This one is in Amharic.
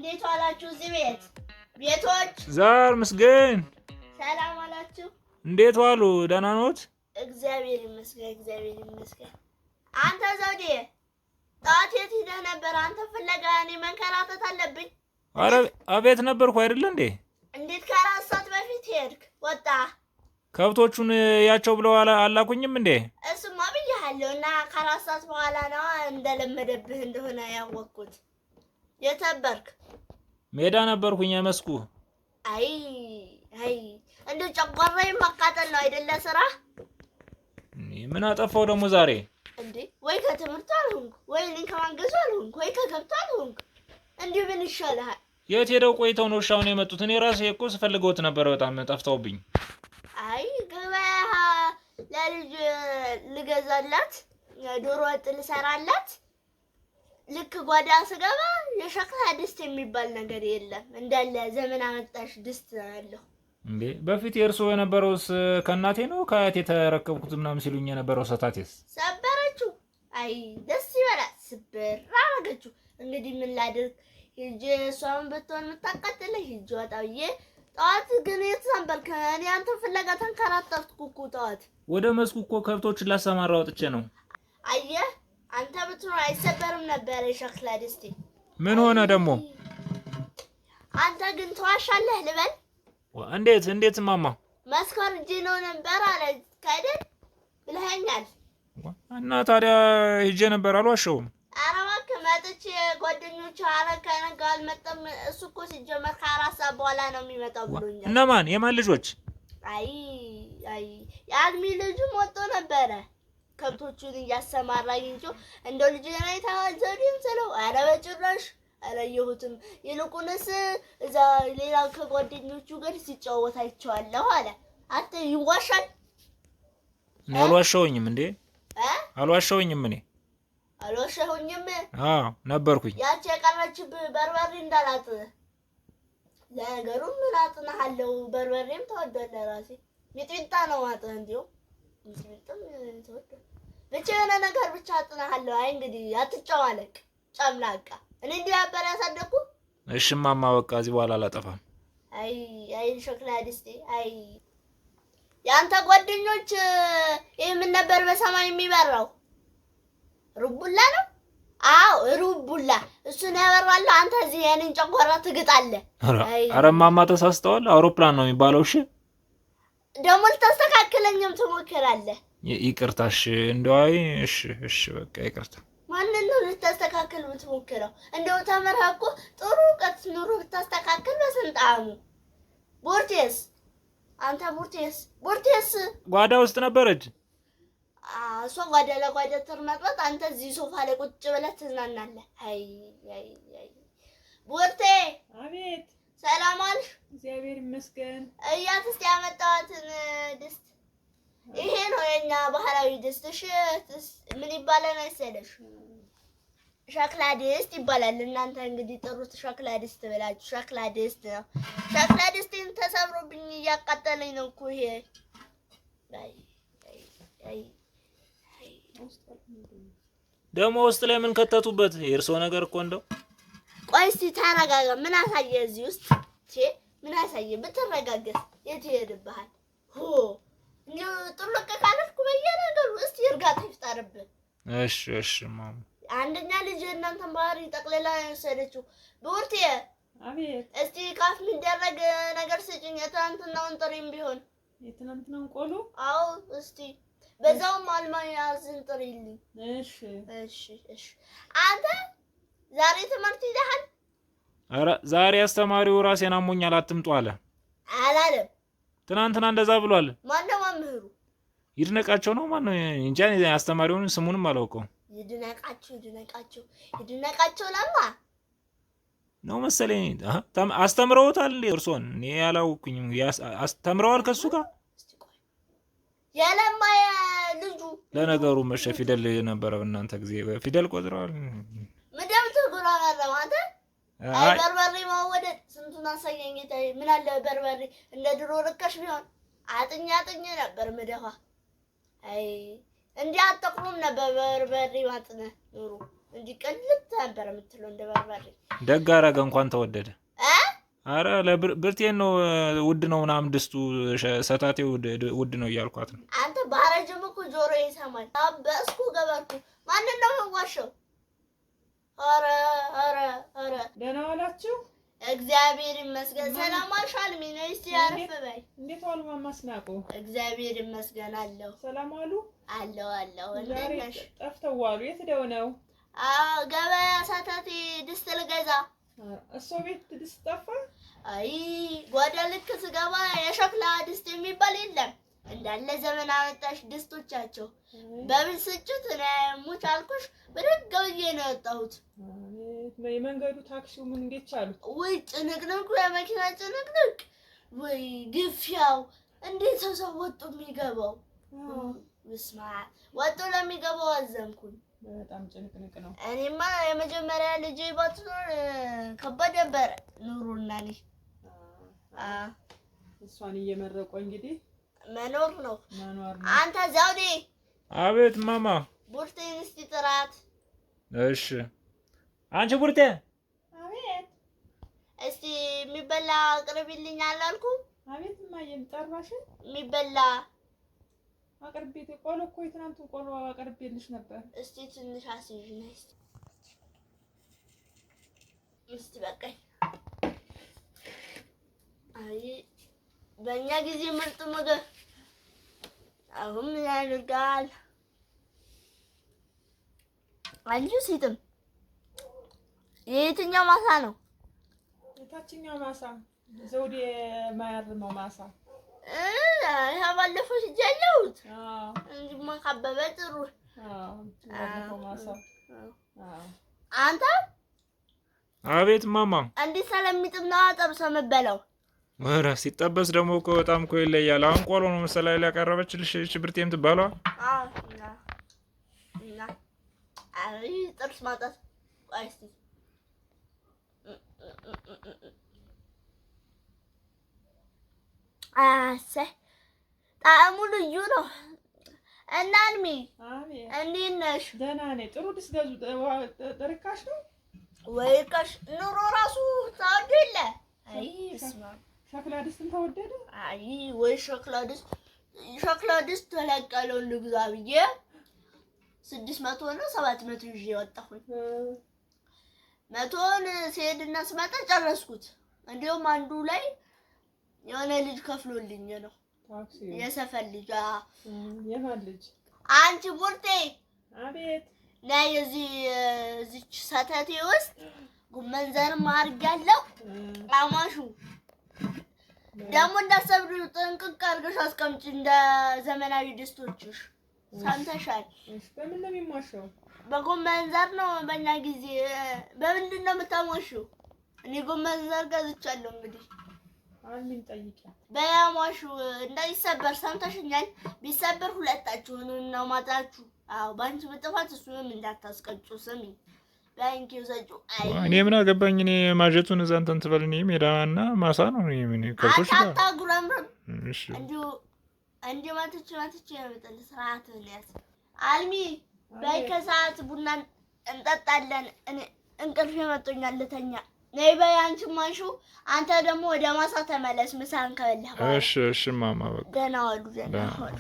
እንዴት ዋላችሁ? እዚህ ቤት ቤቶች ዛር ምስገን ሰላም ዋላችሁ? እንዴት ዋሉ? ደህና ኖት? እግዚአብሔር ይመስገን፣ እግዚአብሔር ይመስገን። አንተ ዘውዴ ጠዋት የት ሂደህ ነበር? አንተ ፍለጋ እኔ መንከራተት አለብኝ። አረ አቤት ነበርኩ አይደለ እንዴ? እንዴት ከ4 ሰዓት በፊት ሄድክ ወጣ? ከብቶቹን ያቸው ብለው አላኩኝም እንዴ? እሱማ ብያለሁ። እና ከ4 ሰዓት በኋላ ነዋ እንደለመደብህ እንደሆነ ያወቅኩት። የት ነበርክ? ሜዳ ነበርኩኝ መስኩ። አይ አይ፣ እንደው ጨጓራዬን ማቃጠል ነው አይደለ ስራ? ምን አጠፋው ደግሞ ዛሬ? እንዴ ወይ ከትምህርቱ አልሆንኩ፣ ወይ እኔን ከማገዙ አልሆንኩ፣ ወይ ከከብቱ አልሆንኩ። እንዲሁ ምን ይሻልሃል? የት ሄደው ቆይተው ነው እሻውን የመጡት? እኔ ራሴ እኮ ስፈልገውት ነበር፣ በጣም ጠፍተውብኝ። አይ ገበያ ለልጅ ልገዛላት ዶሮ ወጥ ልሰራላት፣ ልክ ጓዳ ስገባ የሸክላ ድስት የሚባል ነገር የለም። እንዳለ ዘመን አመጣሽ ድስት ነው ያለው። እንዴ በፊት የእርስዎ የነበረውስ ከእናቴ ነው ከአያቴ የተረከብኩት ምናምን ሲሉኝ የነበረው ሰታቴስ? ሰበረችው። አይ ደስ ይበላል። ስብር አረገችው። እንግዲህ ምን ላድርግ? ሂጅ እሷን ብትሆን የምታቃጥለኝ ሂጅ ወጣ ብዬ። ጠዋት ግን የት ነበርክ? እኔ አንተን ፍለጋ ተንከራተትኩ እኮ ጠዋት። ወደ መስኩ እኮ ከብቶችን ላሰማራ ወጥቼ ነው። አየህ አንተ ብትኖር አይሰበርም ነበር የሸክላ ድስቴ። ምን ሆነ ደግሞ? አንተ ግን ትዋሻለህ ልበል? እንዴት እንዴት ማማ? መስኮር እጄ ነው ነበር አለ አይደል ብለኸኛል። እና ታዲያ ሂጄ ነበር፣ አልዋሸውም። ኧረ እባክህ መጥቼ ጓደኞቹ ኧረ ከነጋ አልመጣም። እሱ እኮ ሲጀመር ከ4 ሰዓት በኋላ ነው የሚመጣው ብሎኛል። እነማን የማን ልጆች? አይ አይ የአልሚ ልጁም ወጥቶ ነበረ ከብቶቹን እያሰማራ አግኝቼው እንደው ልጅ አይተኸዋል ዘውዴን ስለው ኧረ በጭራሽ አላየሁትም፣ ይልቁንስ እዛ ሌላ ከጓደኞቹ ጋር ሲጫወት አይቼዋለሁ አለ። አንተ ይዋሻል? እኔ አልዋሸሁኝም እንዴ? እ? አልዋሸሁኝም እኔ። አልዋሸሁኝም። አዎ ነበርኩኝ። ያቺ የቀረችብህ በርበሬ እንዳላጥ። ለነገሩ ምን አጥንሃለሁ? በርበሬም ተወዷል። ራሴ ሚጥሚጣ ነው ማጥህ፣ እንዲሁ ሚጥሚጣም ተወዷል። ብቻ የሆነ ነገር ብቻ አጥንሃለሁ። አይ እንግዲህ አትጨዋለቅ ጨምላቃ። እኔ እንዲህ ነበር ያሳደግኩ። እሺ ማማ በቃ እዚህ በኋላ አላጠፋም። አይ አይ ሸክላ ድስቴ አይ የአንተ ጓደኞች ይህ ምን ነበር በሰማይ የሚበራው? ሩቡላ ነው? አዎ ሩቡላ፣ እሱን ያበራለሁ። አንተ እዚህ የኔን ጨጓራ ትግጣለህ። አይ ኧረ ማማ ተሳስተዋል። አውሮፕላን ነው የሚባለው። እሺ ደግሞ ልታስተካክለኝም ትሞክራለህ። ይቅርታ። እሺ እንደው አይ እሺ እሺ በቃ ይቅርታ። ማንን ነው ልታስተካክል የምትሞክረው? እንደው ተምረህ እኮ ጥሩ እውቀት ኑሮ ብታስተካክል በስንጣሙ። ቡርቴስ አንተ ቡርቴስ ቡርቴስ ጓዳ ውስጥ ነበረች። እሷ ጓዳ ለጓዳ ትርመጥመጥ፣ አንተ እዚህ ሶፋ ላይ ቁጭ ብለህ ትዝናናለህ። አይ አይ አይ ቡርቴ። አቤት። ሰላም አልሽ? እግዚአብሔር ይመስገን። እያት እስኪ ያመጣኋትን ድስት። ይሄ ነው የኛ ባህላዊ ድስት። እሺ ምን ይባላል መሰለሽ? ሸክላ ድስት ይባላል። እናንተ እንግዲህ ጥሩት ሸክላ ድስት ብላችሁ። ሸክላ ድስት ነው። ሸክላ ድስቴን ተሰብሮብኝ እያቃጠለኝ ነው እኮ ይሄ። አይ አይ አይ አይ። ደግሞ ውስጥ ላይ ምን ከተቱበት? የእርስዎ ነገር እኮ እንደው። ቆይ እስኪ ተረጋጋ። ምን አሳየ እዚህ ውስጥ? ምን አሳየ? ብትረጋገስ የት ይሄድብሃል? ሆ እንዲሁ ጥልቅ ካለፍኩ በየነገሩ እስቲ እርጋታ ይፍጠርብን። እሺ እሺ ማማ። አንደኛ ልጅ እናንተን ባህሪ ጠቅልላ ነው የወሰደችው። ቡርቴ። አቤት። እስቲ ካፍ የሚደረግ ነገር ስጭኝ። የትናንትናውን ጥሪም ቢሆን። የትናንትናውን ቆሎ? አዎ እስቲ በዛውም አልማዝን ጥሪልኝ። እሺ። እሺ እሺ። አንተ ዛሬ ትምህርት ሂደሃል? ኧረ ዛሬ አስተማሪው ራሴን አሞኛል አትምጡ አለ። አላለም። ትናንትና እንደዛ ብሏል። ማነው መምህሩ? ይድነቃቸው ነው ማነው? እንጃ አስተማሪውን ስሙንም አላውቀውም። ይድነቃቸው ይድነቃቸው ይድነቃቸው ለማ ነው መሰለኝ። አስተምረውታል እንዴ እርስዎን? እኔ አላውቅኝም። አስተምረዋል ከሱ ጋር? እስቲ ቆይ የለማ ልጁ። ለነገሩ መሸ ፊደል ነበረ በእናንተ ጊዜ ፊደል ቆጥረዋል። ምንድነው የምትጉረመረመው አንተ? አይ አይ በርበሬ መወደድ ስንቱን አሳየኝ ጌታዬ። ምን አለ በርበሬ እንደ ድሮ ርካሽ ቢሆን አጥኝ አጥኝ ነበር ምደፋ። አይ እንዲህ አጠቅሙም ነበር በርበሬ ማጥነ ኑሮ። እንዲህ ቅልጥ ነበር የምትለው እንደ በርበሬ። ደግ አደረገ እንኳን ተወደደ። እ አረ ለብርቴን ነው ውድ ነው ምናምን ድስቱ ሰታቴው ውድ ነው እያልኳት ነው። አንተ ባረጅም እኮ ጆሮ ይሰማል። አበስኩ ገበርኩ። ማንን ነው የምዋሸው? ኧረ ኧረ ኧረ ደህና ዋላችሁ? እግዚአብሔር ይመስገን። ሰላም ዋልሽ አልሚ? ነይ እስኪ አረፍ በይ። እንዴት ዋሉ ማማ አስናቁ? እግዚአብሔር ይመስገን አለሁ ሰላም ዋሉ? አለሁ አለሁ። እንዴት ዛሬ ነሽ? ጠፍተው ዋሉ። የት ሄደው ነው? አዎ ገበያ ሰተቴ ድስት ልገዛ። እሶ ቤት ድስት ጠፋ? አይ ጓዳ ልክ ስገባ የሸክላ ድስት የሚባል የለም። እንዳለ ዘመን አመጣሽ ድስቶቻቸው። በብስጭት እኔ ሙች አልኩሽ፣ ብድግ ብዬ ነው የወጣሁት። አቤት፣ የመንገዱ ታክሲው ምን እንዴት ቻሉት? ውይ ጭንቅንቁ፣ የመኪና ጭንቅንቅ፣ ወይ ግፊያው! እንዴት ሰው ሰው ወጡ የሚገባው? ብስማ ወጡ ለሚገባው አዘንኩኝ። በጣም ጭንቅንቅ ነው። እኔማ የመጀመሪያ ልጄ ባትኖር ከባድ ነበረ ኑሮና እኔ እሷን እየመረቁ እንግዲህ መኖር ነው። መኖር ነው። አንተ ዘውዴ አቤት ማማ። ቡርቴን እስቲ ጥራት። እሺ አንቺ ቡርቴ። አቤት እስቲ የሚበላ አቅርቢልኝ አላልኩም? አቤት፣ እማዬም ጠራሽን? የሚበላ አቅርቤ ቆሎ እኮ የትናንቱን ቆሎ አቅርቤልሽ ነበር። እስቲ ትንሽ አስይዥ እስቲ እስቲ በቃኝ። አይ በእኛ ጊዜ ምርጥ ምግብ አሁን ምን ያደርጋል? አንቺ ሲጥም የየትኛው ማሳ ነው? የታችኛው ማሳ ዘውዴ የማያርመው ማሳ። ይሄ ባለፈው ሲጀ ያየሁት አዎ እንጂማ ካበበ ጥሩ። አዎ፣ ባለፈው ማሳ። አዎ። አንተ አቤት ማማ። እንዴት ስለሚጥም ነው ጠብሰህ የምትበላው? ኧረ ሲጠበስ ደግሞ እኮ በጣም እኮ ይለያል። አሁን ቆሎ ነው መሰለኝ ያቀረበችልሽ እቺ ብርቴ የምትባለዋ። አዎ እና እና አይ ጥርስ ማውጣት። ቆይ እስኪ አሰይ ጣዕሙ ልዩ ነው። እና አልሚ አቤት። እንዴት ነሽ? ደህና ነኝ። ጥሩ ድስት ገዙ። ርካሽ ነው። ወይ ከሽ ኑሮ ራሱ ተወዶ የለ። አይ በስመ አብ። ሸክላ ድስትም ተወደደ። አይ ወይ ሸክላ ድስት ሸክላ ድስት ተለቀለውን ልግዛ ብዬ 600 ነው 700 ይዤ ወጣሁኝ። 100ን ስሄድና ስመጣ ጨረስኩት። እንዲሁም አንዱ ላይ የሆነ ልጅ ከፍሎልኝ ነው ታክሲ የሰፈር ልጅ። የማን ልጅ? አንቺ ቡርቴ አቤት። ነይ እዚህ እዚች ሰተቴ ውስጥ ጎመን ዘርም አድርጊያለሁ። አማሹ ደግሞ እንዳሰብሪው ጥንቅቅ አድርገሽ አስቀምጪ፣ እንደ ዘመናዊ ድስቶችሽ። ሰምተሻል? በምን ነው የሚሟሸው? በጎመን ዘር ነው በእኛ ጊዜ። በምንድን ነው የምታሟሺው? እኔ ጎመን ዘር ገዝቻለሁ። እንግዲህ አልሚን ጠይቂያት። በያሟሹ እንዳይሰበር ሰምተሽኛል? ቢሰበር ሁለታችሁንም ነው ማጣችሁ። አዎ በአንቺ ብጥፋት እሱንም እንዳታስቀጩ። ስሚ ባንኪው ሰጩ። አይ እኔ ምን አገባኝ? እኔ ማጀቱን እዛ እንትን ትበል። እኔ ሜዳና ማሳ ነው። እኔ ምን ከብቶች ጋር አታጉረምርም። እሺ እንዲሁ እንዲሁ መትቼ መትቼ ነው የምጥልህ። ስርዓትህን ያዝ። አልሚ በይ ከሰዓት ቡና እንጠጣለን። እኔ እንቅልፍ መጥቶኛል ልተኛ። ነይ በይ አንቺም አንሺው። አንተ ደግሞ ወደ ማሳ ተመለስ ምሳህን ከበላህ በኋላ። እሺ እሺ ማማ በቃ ደህና ዋሉ፣ ደህና ደህና ዋሉ።